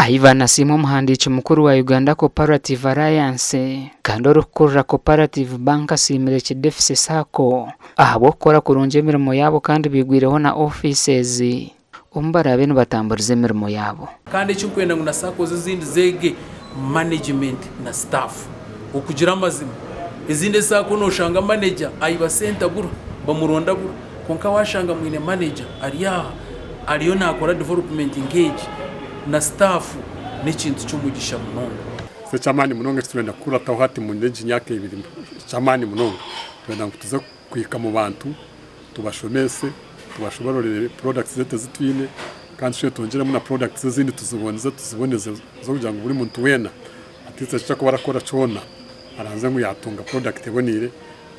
Ivan Asiimwe omuhandiiki mukuru wa Uganda Cooperative Alliance kandi orikukurira Cooperative Bank asiimire Kidefise Sacco ahabw'okukora kurungi emirimo yaabo kandi baigwireho na ofiisi ezi omu baraabe nibatamburiza emirimo yaabo. Kandi eki nkwenda ngu na SACCOs ezindi zeege management na staff. Okugira amazima ezindi eSACCO noshanga manager ayiba sente abura bamuronda abura kwonka washanga mwine manager ari aha ariyo nakora development nk'egi na staff n'ekintu ky'omugisha munonga. So eky'amaani munonga eki turenda kukurataho hati omuri egi myaka ebiri eky'amaani munonga turenda ngu tuze kuhika omu bantu tubashomese, tubashobororere products zaitu ezi twine kandi tushobe twongyeremu na products ezindi tuziboneze tuziboneze z'okugira ngu buri muntu weena at least eki arikuba arakora kyona aranze ngu yaatunga product eboneire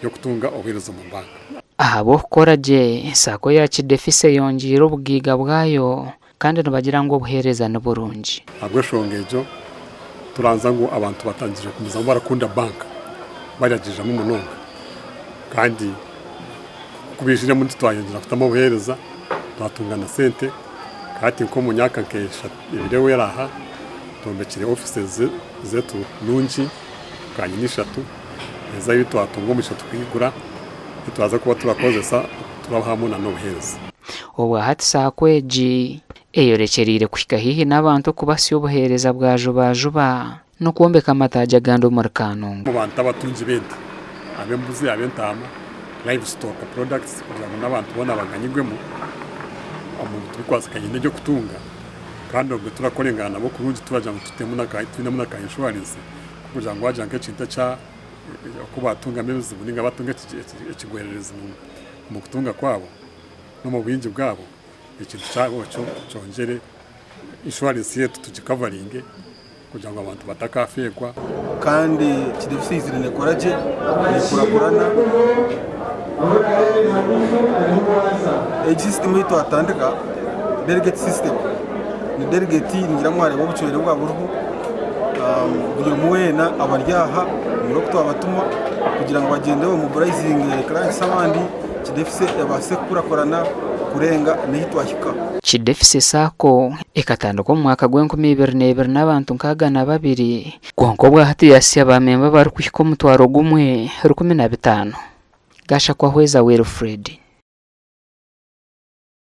y'okutunga obuheereza omu banka. Ahabw'okukora gye, Sacco ya Kidefisa eyongyeire obugaiga bwayo kandi nibagira ngu obuheereza ni burungi. Ahabw'enshonga egyo, turanza ngu abantu batandikire kugumizamu barakunda banka baryagiijamu munonga kandi ku baijiremu titwayongyera kutamu obuheereza twatunga na sente hati nk'omu myaka nk'ebiri eri aha twombekire offices zaitu nungi kanyina ishatu ezi ahu twatunga omugisha tukaigura titwaza kuba turakozesa turabahamu n'obuheereza. Obwahati Sacco egi eyorekyereire kuhika haihi n'abantu okubasya obuheereza bwa juba-juba n'okwombeka amataagi agandi omuri Kanungu. Omu bantu abatungi b'ente, ab'embuzi, ab'entaama, livestock products, kugira ngu n'abantu boona baganyirwemu omu bintu bikwatsiganye n'eby'okutunga kandi obwo turakorengana nabo kurungi turagira ngu tutemu na ka twinemu na ka insurance kugira ngu waagira nk'ekintu ekya oku baatungamu ebizibu nainga baatunga ekigwererezi omu kutunga kwabo n'omu bwingi bwabo, ekintu kyabo ekyo kyongyere inshuwarensi yaitu tugikavaringe kugira ngu abantu batakafeerwa. Kandi Kidefisa eizire neekora gye, neekurakurana. Egi sisitemu ei twatandika delegate system, ni delegate ningira mwareeba obucwere bwaba buriho, buri omwe weena abari aha nimwo twabatuma kugira ngu bagyende bamobilizinge clients abandi. Kidefise ebaase kukurakurana kurenga n'ehi twahika. Kidefise Sacco ekatandikwa omu mwaka gw'enkumi ibiri n'ebiri n'abantu 62 kwonka obwahati yahitsya ba memba abarikuhika omutwaro gumwe 15,000. Gashakwa Hweza Wilfred.